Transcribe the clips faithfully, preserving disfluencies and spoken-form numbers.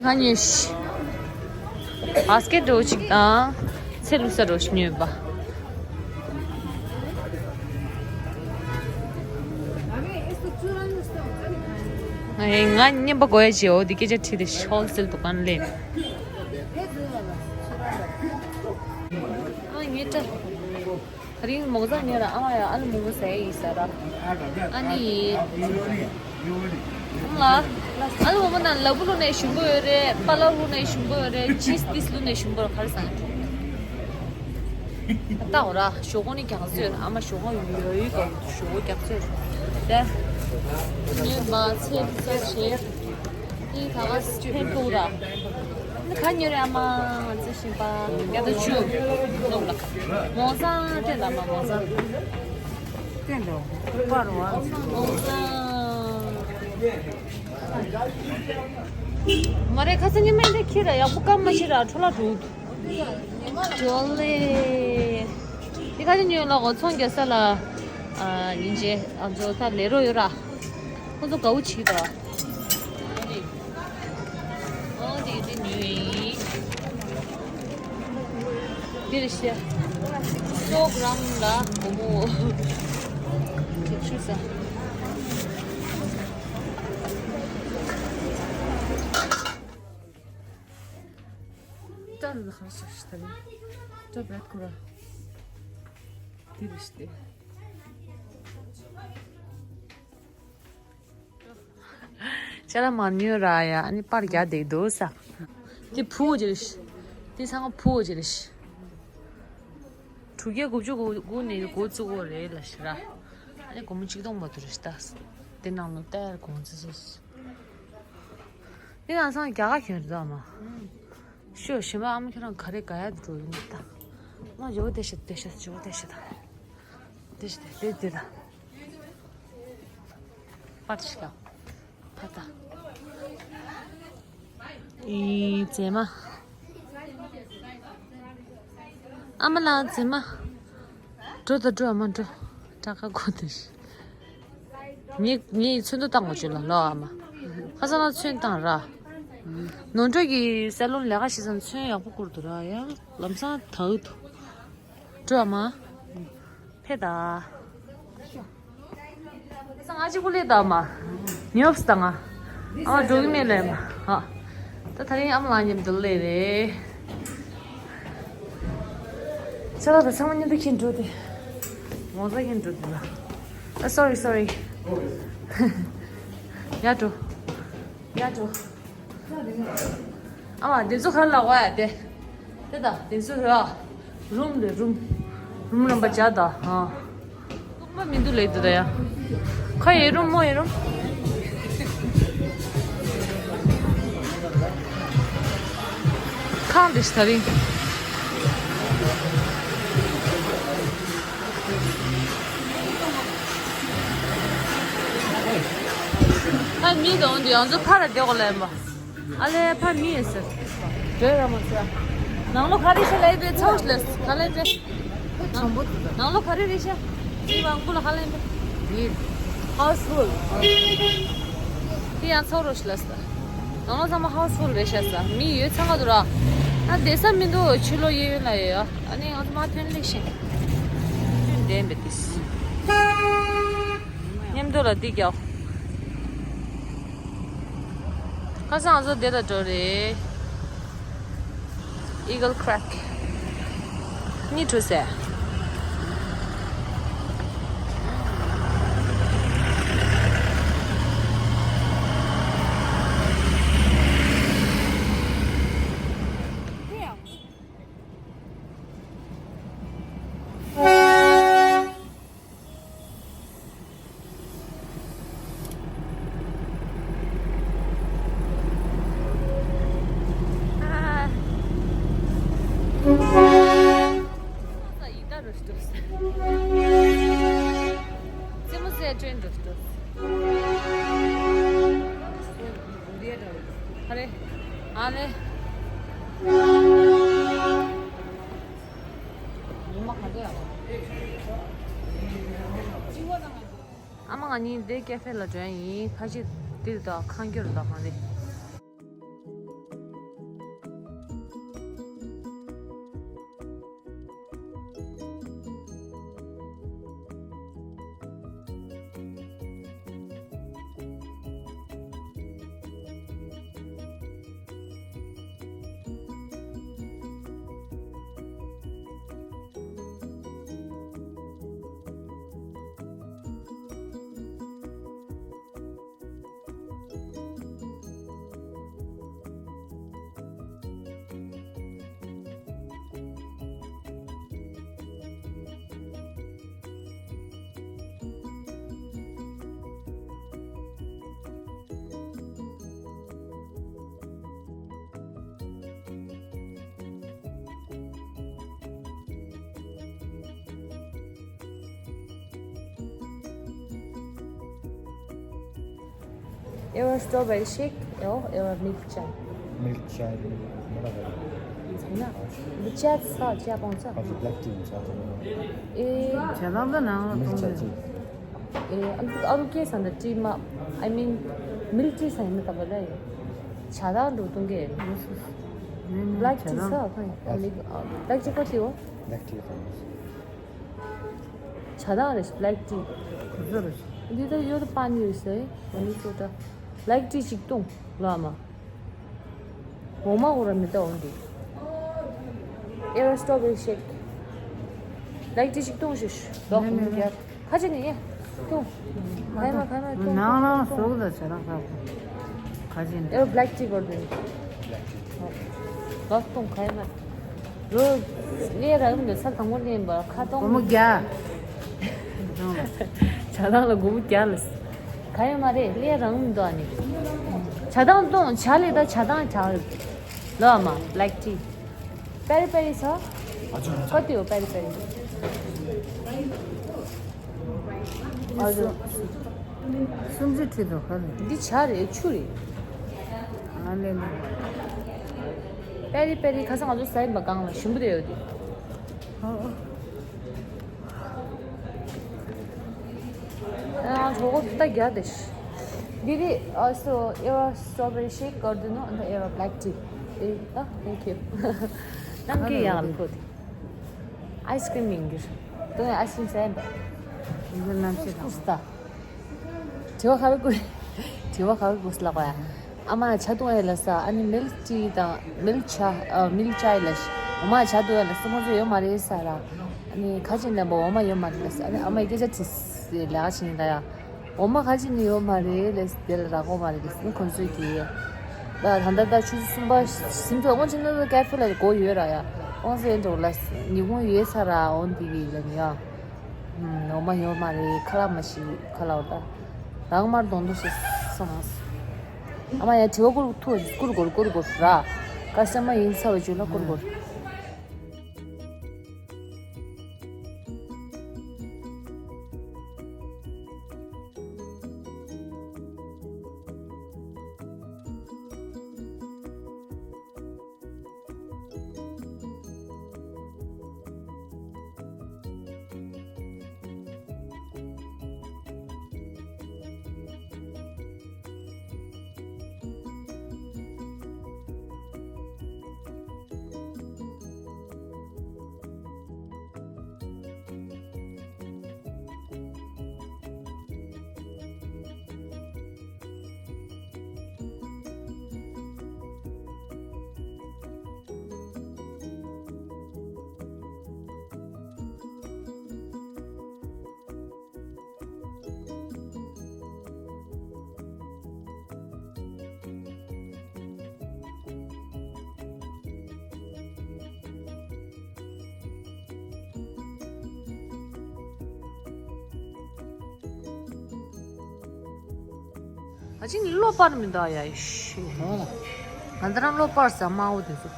ང་ཉོས་ཤིག་བ་སི་ཀེ་ཊི་འདྲ་བོ་ཅིག་དང་ཚལ་བླུག་ས་འདྲ་བོ་ཞིག་ཉོས་པ། ང་ང་རྔན་པ་དགོས་ཡ་བྱེད། འོ་དེ་སྐད་ཆ་དྲིས་ཏེ་ཧོལ་སེལ་དུ་གང་ལེན། ཨ་ངའི་སྐྲ། དེ་རིང་མོག་ཙ་ཉོས་ར། ཨ་མ་ཡ་ཨ་ལུ་མོག་མོག་ཟ་ཡ་ཡིན་ཟེར་ར། ཨ་ནི། ཨ་ལ། ཨ་ལུ་མོག་མོག་ནང་ལ་ཕུག་བླུགས་ནས་ཞིམ་པོ་ཡོད་རེད། པ་ལག་བླུགས་ནས་ཞིམ་པོ་ཡོད་རེད། ཅིས་ཏིས་བླུགས་ནས་ཞིམ་པོ་ཡོད་རེད། ག་རེ་ཟ་ན། ལྟ་འོ་ར། ཞོག་ཁོག་ནི་རྒྱགས་ཚོད། ཨ་མ་ཞོག་ཁོག་ཡོད་ཡོད་ག་ཞོག་ཁོག་རྒྱགས་ཚོད་རེད། ངས་མ་ཚད་ཚད་བྱས། ཨི་ད་ག་ཕན་ཐོགས་ར། ནི་ག་ཉོ་རེད། ཨ་མ་ང་ཚོ་ཞིམ་པ་རྒྱ་ད་ཆུ་ནོག་ལ། མོ་ས་སྟན་ལ་མ་མོ་ས་སྟན་ལ་པར་བ་མོ་ས། མ་རེད། ཁ་སང་ཉི་མ་འདི་ཁྱི་ར་ཡག་པོ་སྐམ་མ་ཤི་ར་འཕྲོ་བརླག་འགྲོ། ཇོ་ལེ། འདི་ག་ཅི་ཉོས་ལ་འོ་ཚོང་རྒྱག་ས་ལ། ཨ་ཡིན་ཅེ་ཨ་ཚོ་ད་ལས་རོགས་ཡོད་ར། ཁོ་ཚོ་དགའ་བོ་བྱེད་ད། འོ་དེ་དེ་ཉོས་ཡིན། འདི་རེད་ཤག་སོ་གྲམ་ལ་སྒོར་མོ། དྲུག་ཅུ་ས། ད་ལ་ཁ་ཤ་ཤ་ད་ལ་ད་བད་ཁོ་ར། དེ་རེད་ཤག་ཅ་ལག་མ་ཉོས་ར་ཡ། ཨ་ནི་པར་རྒྱག་བསྡད་འདུག་ས། དེ་ཕུ་བོ་ཅི་རེད་ཤག་དེ་ཚང་མ་ཕུ་བོ་ཅི་རེད་ཤག་དྲུག་བརྒྱ་དགུ་བཅུ་གོ་དགུ་ནས་འགོ་བཙུགས་པ་རེད་ལབ་ཤག་ར། ཨ་ནི་སྒོར་མོ་ཆིག་སྟོང་མ་གཏོགས་རེད་ཤག་ད། དེ་ནང་ལོ་ཏེར་གོང་ཙི་ཙི། དེ་ནང་སང་རྒྱ་གར་ཁྱོད་རེད་ཨ་མ། ཤོ་ཞི་མ་ཨ་མ་ཁྱོད་རང་ག་རེ་ག་ཡ་འགྲོ་ཡོང་ད། མ་ཇོ་བོ་དེ་ཤ་དེ་ཤ་ཇོ་བོ་དེ་ཤ་ད། དེ་ཤ་དེ་དེ་ད། པར་ཤ་ད། ཕ་ད། ཨི་མཛེས་མ། ཨ་མ་ལགས་མཛེས་མ། འགྲོ་ད་འགྲོ་ཨ་མ་འགྲོ། དྲག་ཁ་གོ་དེ་ཤ། ངས་ངས་ཚོན་མདོག་བཏང་དགོས་བྱུང་ལ་ལོ་ཨ་མ། ཁ་སང་ལ་ཚོན་བཏང་ར། ནོར་འཁྲུལ་གྱི་སེ་ལོན་ལས་ཀ་བྱེད་སང་ཚོན་ཡག་པོ་བསྐུར་འདུག་ར་ཡ། ལམ་སང་དག་འདུག་འགྲོ་ཨ་མ། ཕེབས་ད། ཁ་སང་ང་གཅིག་པུ་སླེབས་ད་ཨ་མ། ཉོབ་སི་ད་ང་། ཨ་མ་འགྲོ་གི་མེད་ལབ་ཨ་མ། ཧ། ད་དེ་རིང་ཨ་མ་ལགས་མཉམ་དུ་སླེབས་རེད། ཅ་ལག་དང་ཚང་མ་མཉམ་དུ་ཁྱེར་འགྲོ་དེ། མོ་ཟ་ཁྱེར་འགྲོ་དེ་ལ། ཨ་སོ་རི་སོ་རི། ཡར་འགྲོ། ཡར་འགྲོ། ཨ་མ་དེ་ཚོ་ག་རེ་ལབ་པ་ཡ་དེ། དེ་ད་དེ་ཚོ་ར། རུམ་རེད་རུམ། རུམ་རམ་པ་བྱ་ད་ཧ། ཐུག་མ་མི་འདུག་ལེ་དེ་ད་ཡ། ཁ་ཡེ་རུམ་མོ་ཡེ་རུམ། ཁང་དེ་ཤི་ད་རིང་། ཨ་མི་དང་འདི་ཡང་ཚོ་ཕ་ར་བདེ་གོ་ལེན་པ། ཨ་ལེ་ཕ་མི་ཡིན་ཟེར། བོད་ར་མ་ཟེར། ནང་ལོ་ག་རེ་ཤ་ལེ་པའི་ཚོགས་ལེ་ག་ལེ་པའི། ནང་ལོ་ག་རེ་རེ་ཤ། འདི་བང་བུ་ལ་ག་ལེ་པའི། འདི་ཧའུ་སི་ཧོལ། འདི་ཡང་ཚོགས་རོ་ཤ་ལེ་ཟེར། ནང་ལོ་ཚང་མ་ཧའུ་སི་ཧོལ་རེ་ཤ་ཟེར། མི་ཡོད་ཚང་ག་འདུག་ར། ཨ་བསྡད་ས་མི་འདུག་ཕྱི་ལོ་གཡས་གཡོན་ལ་ཡོད། ཨ་ནི་ང་ཚོ་མ་ཐོན་ལེ་ཤིང་། ཐོན་བསྡད་པའི་ཏིས། མཉམ་དུ་ལ་འདི་རྒྱག་ཁ་སང་ང་ཚོ་འདི་ལ་འགྲོ་རེད། Eagle Crag གཉིས་འགྲོ་ཟེར། ཨ་མ་ང་གཉིས་འདི་ཀེ་ཧྥེ་ལ་འགྲོ་ཡ་ཡིན། ཁ་ཤས་འདིར་དང་ཁ་འགྱུར་དང་གང་རེད། Ever strawberry shake, ever, ever milk chai. Milk chai, milk, milk. ཚང་མ། འདི་ཇ་ཚ་ཇ་པོང་ཚ། ཨ་ཅི་black tea ཚ། ཨེ། ཇ་དང་དང་ནང་ལ་milk གཏོང་ཆ་གི་ཅི། ཨེ། ཨ་ཨ་རུ་ཀེ་སང་ད་ཏི་མ། I mean milk tea སང་ཡིན་ན་ད་བ་ལ་ཡིན། ཇ་དང་འགྲོ་གཏོང་གི་ཡིན། black tea ས་ཁང་ཡིན། black tea ཁོ་ཏི་འོ། Black tea ཁོ་ཏི། ཇ་དང་རེད། black tea། ག་ཚོད་རེད། འདི་ད་ཡོད་པ་ནི་ཡོད་ཟེར། འོ་ནི་ཚོ་ད། black tea ཅིག་བཏུང་ལོ་ཨ་མ། འོ་མ་འོ་ར་མི་ད་འོ་འདི། Ever strawberry shake། black tea ཅིག་བཏུང་ཞུ་ཞུ། ལོག་མི་རྒྱ། ཁ་ཅི་ནི་ཡ། བཏུང་། ཁ་ཡ་མ་ཁ་ཡ་མ་བཏུང་། ནང་ལ་བཏུང་སོགས་ད་ཇ་དང་ཁ་ཁ་ཅི་ནི། Ever black tea བར་འདི། ལོག་བཏུང་ཁ་ཡ་མ། ལོ། ལས་རང་མི་ས་དང་པོ་ལེན་པ་ཁ་གཏོང་། སྒོར་མོ་བརྒྱ། ཇ་དང་ལ་སྒོར་མོ་བརྒྱ་ལ། ག་ཡོད་མ་རེད། ལས་རང་མི་འདུག་ཨ་ནི། ཇ་དང་བཏུང་ཇ་ལས་ད་ཇ་དང་ཇ། ལོ་ཨ་མ་black tea། པེ་རི་པེ་རི་ས། ཨ་ཅུ། ཀ་ཏི་ཡོད་པེ་རི་པེ་རི། ཨ་ཅུ། སུམ་ཅུ་ཁྲི་དོ་ཁ་ལ། འདི་ཇ་རེད་ཆུ་རེད། ཨ་ལེ་ལེ། པེ་རི་པེ་རི་ཁ་སང་ང་ཚོ་ཟ་ཡིན་པ་གང་ལ་ཞིམ་པོ་དེ་ཡོད་དེ། ཨ་གྲོད་ཁོག་ད་རྒྱག་དེ་ཤི། འདི་རེད། ཨ་སོ་ཨེ་བ་strawberry shake कर दो ना, and the Eva black tea. ཨེ་ཨ་thank you. ནམ་གི་ཡང་ལ་ཁོ་དེ། ice cream ཡིན་གྱི་རེད། དོན་ice cream ཟ་ཡིན་པ། འདི་ནམ་ཞིག་དང་། དྲི་བ་ག་རེ་བཀོད། དྲི་བ་ག་རེ་བཀོད་ལབ་པ་ཡ། ཨ་མ་ཇ་བཏུང་ཡ་ལ་ས། ཨ་ནི་milk tea དང་milk ཇ། ཨ་milk ཇ་ལ་ཤི། འོ་མ་ཇ་བཏུང་ཡ་ལ་སི་མོ་ཚོ་ཡོད་མ་རེད་ས་ར། ཨ་ནི་ཁ་ཅིག་ལ་འོ་མ་ཡོད་མ་རེད་ལ་ས། ཨ་ནི་ཨ་མ་ཡི་སྐད་ཆ་དྲིས་ལ་ཤི་ཡིན་ད་ཡ། འོ་མ་ཁ་ཅིག་ནི་ཡོད་མ་རེད་ལ་ས་དེ་ལ་རག་གོ་མ་རེད་ལ་ས། ཁོང་ཚོས་ཀྱིས་ད་ད་ད་ད་ཆུ་ཚོད་གསུམ་པ་ཟིན་ཐོ་སྔོན་ཆུ་ནང་ཀེ་ཧྥེ་ལ་སྒོ་ཡོད་ར་ཡ། ཁོང་ཚོས་འགྲོ་ལ་ས་ཉི་ཧོང་ཡོད་ས་ར་འོ་འདི་གི་ལ་ནི་ཡ། འོ་མ་ཡོད་མ་རེད། ཁ་ལག་མ་ཤི་ཁ་ལག་ད་རང་མར་གདོང་དུ་ཤི་སོང་། ཨ་མ་ཡ་དྲི་བ་བསྐུར་ཐུ་བསྐུར་དགོས་བསྐུར་དགོས་ར། ཀ་སི་ཊ་མར་ཡིན་ཚར་བའི་རྗེས་ལ་བསྐུར་དགོས། ཨ་ཅིག་གློ་པར་མི་འདུག་ཡ་ཤི། ང་ད་རང་གློ་པར་ཟ་མ་འོ་དེ་ཚོ།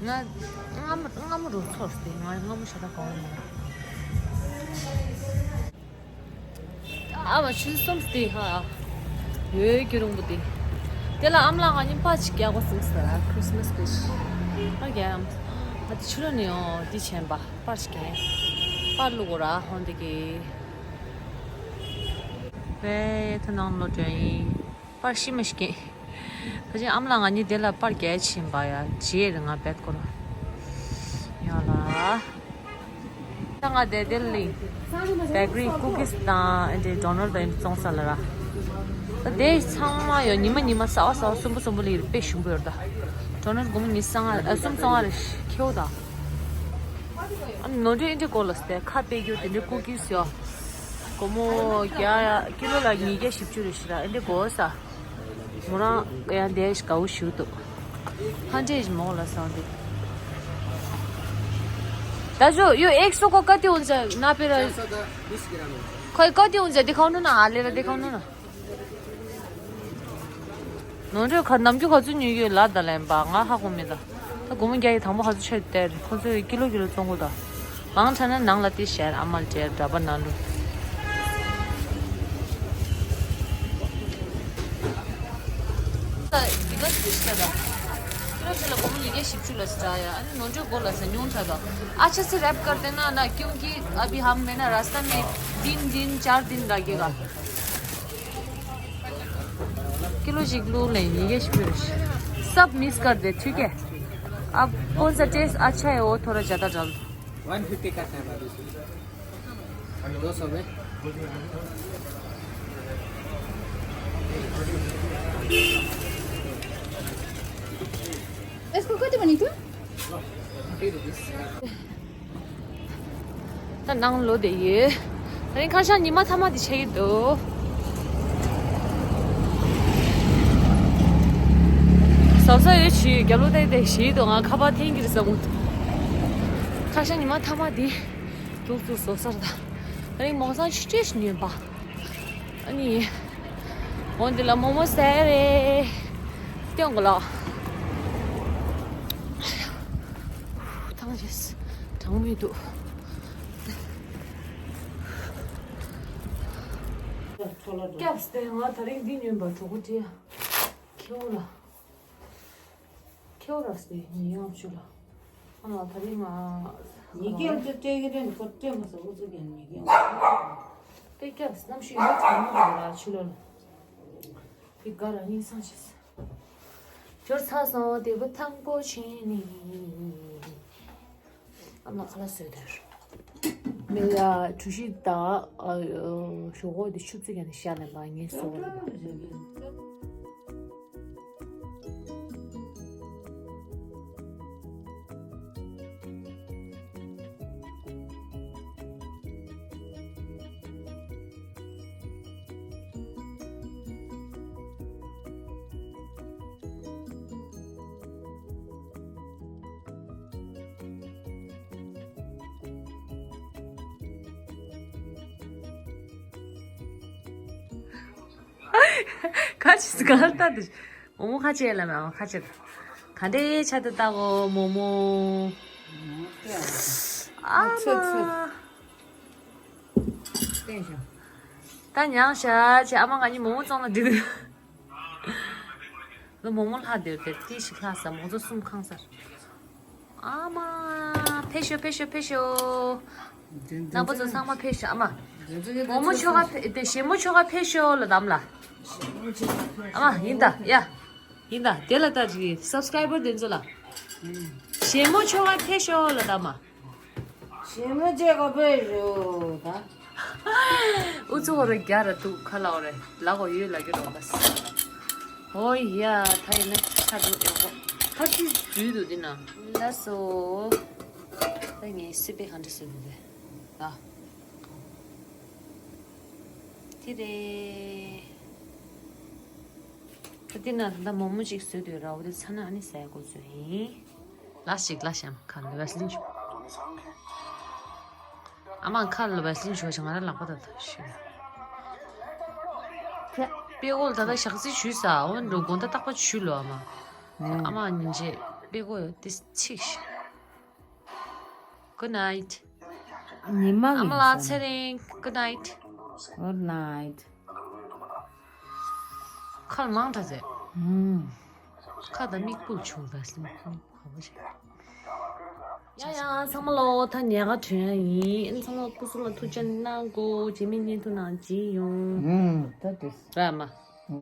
ང་ང་མ་ང་མ་རུ་ཚོར་ཏེ་ང་ང་མ་ཤ་ད་གང་མ། ཨ་བ་ཆུ་སོམས་ཏེ་ཧ། ཡོད་ཀྱི་རུང་བུ་ཏེ། དེ་ལ་ཨམ་ལགས་ང་གཉིས་པ་ཅིག་རྒྱག་གོ་སིམ་སི་ར་Christmas wish། ཨ་རྒྱ་ཨམ། ཨ་ཏི་ཆུ་ར་ནི་ཡོང་ཏི་ཆེན་པ་པར་ཅིག་རྒྱག་པར་བླུག་གོ་ར་ཧོན་ཏི་གི། བེ་ཐུ་ནང་ལོ་དྲན་ཡིན། པར་ཤི་མ་ཤི་ཀེ། ཁ་ཅིག་ཨམ་ལགས་ང་གཉིས་དེ་ལ་པར་རྒྱག་ཕྱིན་པ་ཡ་རྗེས་རེ་ང་བེད་སྐོར། ཡ་ལ། ད་ང་དེ་དེ་ལ་ལིང་། བེ་ཀ་རི་ཀུ་ཀིས་དང་ཨེ་འདྲེ་ཌོ་ནལ་དང་ཨེ་འདྲེ་བཙོང་ས་ལ་ར། ད་དེ་ཚང་མ་ཡོད་ཉི་མ་ཉི་མ་ཟ་བ་ཟ་བ་གསུམ་པོ་གསུམ་པོ་ལ་ཡིར་དཔེ་ཞུམ་པོ་ཡོད་ད། ཌོ་ནལ་སྒོར་མོ་ཉི་ཤུ་རྩ་ལྔ་ཨ་གསུམ་བཙོང་བ་རེ་ཁེའུ་ད། ཨ་ནོ་འདྲེ་ཨེ་འདྲེ་སྐོར་ལ་སྟེ་ཁ་དཔེ་རྒྱུ་དེ་འདྲེ་ཀུ་ཀིས་ཡོད། སྒོར་མོ་བརྒྱ་ཀི་ལོ་ལ་ཉིས་བརྒྱ་བཞི་བཅུ་རེ་ཞིག་ར་ཨེ་འདྲེ་དགོས་ས། མོ་རང་ཡང་དེ་ཞིག་དགའ་བོ་ཞུ་འདུག་ཧན་ཏེ་ཞིག་མོ་ལ་སང་དེ། ད་ཞོ་ཡོ་ཨེག་སོ་ཀོ་ཀ་ཏི་འུན་ཙ་ན་པེ་ར། ཁོ་ཀ་ཏི་འུན་ཙ་དེ་ཁའོ་ནུ་ན་ཨ་ལེ་ར་དེ་ཁའོ་ནུ་ན། ནོར་འཁྲུལ་ག་ནམ་རྒྱུན་ག་ཚོད་ཉོས་ཡོད་ལ་ད་ལན་པ་ང་ཧ་གོ་མི་ད། ད་སྒོར་མོ་བརྒྱ་ཡི་དང་པོ་ག་ཚོད་ཆད་དེར་ཁོ་ཚོས་ཀི་ལོ་ཀི་ལོ་བཙོང་གོ་ད། མང་ཆ་ན་ནང་ལ་ཏི་ཤར་ཨ་མལ་ཏེར་འདྲ་པ་ན་ལུ། ད་འདི་ག་ཞིག་ཤ་ད། ཁྱོད་ཚོ་ལ་སྒོར་མོ་ཉིས་བརྒྱ་བཞི་བཅུ་ལ་ཟེར་ཡ། ཨ་ནི་ནོར་འཁྲུལ་སྒོར་ལ་ཟེར་ཉུང་དྲགས་ད། अच्छा से रैप कर देना ना, क्योंकि अभी हम है ना रास्ता में तीन दिन चार दिन लगेगा। किलो ཞིག་བླུགས་ལ་ཉིས་བརྒྱ་བཞི་བཅུ། सब मिक्स कर दे, ठीक है। अब कौन सा टेस्ट अच्छा है वो थोड़ा ज़्यादा डाल दो। वन फिफ्टी का था भाभी। दो सौ में। इसको कति भनेको थियो? ད་ནང་ལོག་བསྡད་ཡོད། ད་རིང་ཁ་ཤགས་ཉི་མ་མཐའ་མ་དེ་ཆགས་ཀྱི་འདུག་ཟབ་ས་ཡོད་ཆུ་རྒྱབ་ལོགས་བལྟས་བལྟས་ཞིག་འདུག་ང་ཁ་པར་འཐེན་གྱི་རེད་བསམ་གྱི་འདུག་ཁ་ཤགས་ཉི་མ་མཐའ་མ་དེ་འདུག་ཚུགས་ཟོ་སར་ད། ད་རིང་མོ་སང་ཆུ་ཆེ་ཞིག་ཉོས་པ། ཨ་ནི། འོ་འདི་ལ་མོག་མོག་ཟ་རེད། སྟོན་དགོས་ལ། ཐང་ཆད། གྲང་མོ་འདུག་སྐྱབས་སྟེ་ང་ད་རིང་འདི་ཉོས་པ་གྲོགས་པོ་དེ། ཁེའུ་ལ། ཁེའུ་ར་སྟེ་ཉི་ཡང་ཆུ་ལ། ཨ་ང་ད་རིང་ང་། ཉི་རྒྱལ་དུ་སྤྲད་ཀྱི་རེད་ཁོ་སྤྲད་མ་སོང་ཨུ་ཚུགས་ཀྱང་ཉི་རྒྱལ། པེ་སྐྱབས་གནམ་གཤིས་ཡོད་ཚང་མ་ར་ཆུ་ལ་ལ། དེ་ག་ར་སྙིང་སང་ཆེ། འབྱོར་ཚར་སོང་དེ་བུ་ཐང་པོ་ཆེ་ནི། ཨ་མ་ཁ་ལག་བཟོས་དོར། མི་ལ་གྲུ་བཞི་དང་ཞོག་ཁོག་དེ་ཆུ་བཙིར་ཀྱང་ནི་ཤ་ལས་པ་ངས་བཟོ་བ་རེད། ཁ་ཅིག་ག་ལ་ལྟ་དུས། མོག་མོག་ཁ་ཅིག་ལ་མེད་ཁ་ཅིག་ག་འདྲའི་ཆ་དུ་ལྟ་གོ་མོག་མོག་ཨ་མ། ད་ཉང་ཤ་ཆེ་ཨ་མ་ང་གཉིས་མོག་མོག་བཙོང་ན་འགྲིག་གི་མོག་མོག་ལྷག་དེར་དེར་ཏི་ཞིག་ལྷག་ས་མོག་ཚོ་གསུམ་ཁང་སར། ཨ་མ། ཕེབས་ཤོག་ཕེབས་ཤོག་ཕེབས་ཤོག་ནང་པ་ཚོ་ཚང་མ་ཕེབས་ཤོག་ཨ་མ། མོག་མོག་ཁྱོ་ག་ཕེ་དེ་ཞེ་མོ་ཁྱོ་ག་ཕེབས་ཤོག་ལ་དམ་ལ། ཨ་མ་ཡིན་ད་ཡ། ཡིན་ད་དེ་ལ་ལྟ་ཅིག་སབ་སི་ཀ་རའི་བར་དེ་ཚོ་ལ། ཞེ་མོ་ཁྱོ་ག་ཕེབས་ཤོག་ལ་དམ་མ། ཞེ་མོ་ཁྱོ་ག་ཕེབས་ཤོག་ད། ཨུ་ཚུགས་ཧོ་རེ་རྒྱ་ར་འདུག་ཁ་ལ་ཧོ་རེ་ལ་གོ་ཡོད་ལ་གི་རོགས་པ། ཧོ་ཡ་ད་ཡིན་ན་ཆ་འདུག་ཨེ་ཧོ། ཧ་ཅི་འདུས་འདུག་འདི་ན། ལ་སོ། ད་ངས་སི་པེ་ག་འདྲ་སོ་འདུག་དེ། ད། དེ་རེད། ད་འདི་ན་ད་ལྟ་མོག་མོག་ཅིག་བཟོས་འདུག་ར་འོ་དེ་ཚ་ན་ཨ་ནི་ཟ་ཡ་འགོ་བཟོས་ཡིན། ལ་ཞིག་ལ་ཤམ་ཁ་ལ་བེ་སི་ལིན་ཞུ། ཨ་མ་ཁ་ལ་བེ་སི་ལིན་ཞུ་ཞིག་ང་རང་ལག་པ་ད་ད་ཞུ། པེ་ཀོ་ལ་ད་ལྟ་ཞག་རྩི་ཞུས་ས་འོ་འགྲོ་དགོང་ད་རྟག་པར་ཞུ་ལོ་ཨ་མ། ཨ་མ་ཉིན་རྗེས་པེ་ཀོ་ཡོད་དེ་ཚིག་ཤི། Good night. ཉི་མ་ཨ་མ་ལགས་ཚེ་རིང་། Good night. Good night. ཁ་མང་དྲགས་ཟེར། ཁ་དང་མིག་སྤུ་ཆུང་དྲགས་ཟེར། མིག་སྤུ་ག་བ་ཞིག་ཡ་ཡ་ཚང་མ་ལོ་ད་ཉལ་ཁ་དྲན་ཡིན། ཚང་མ་སྐུ་གཟུགས་ལ་ཐུགས་ཅག་གནང་གོ་རྗེས་མའི་བརྙན་ཐུང་ནང་མཇལ་ཡོང་། ད་དེ་ར་མ།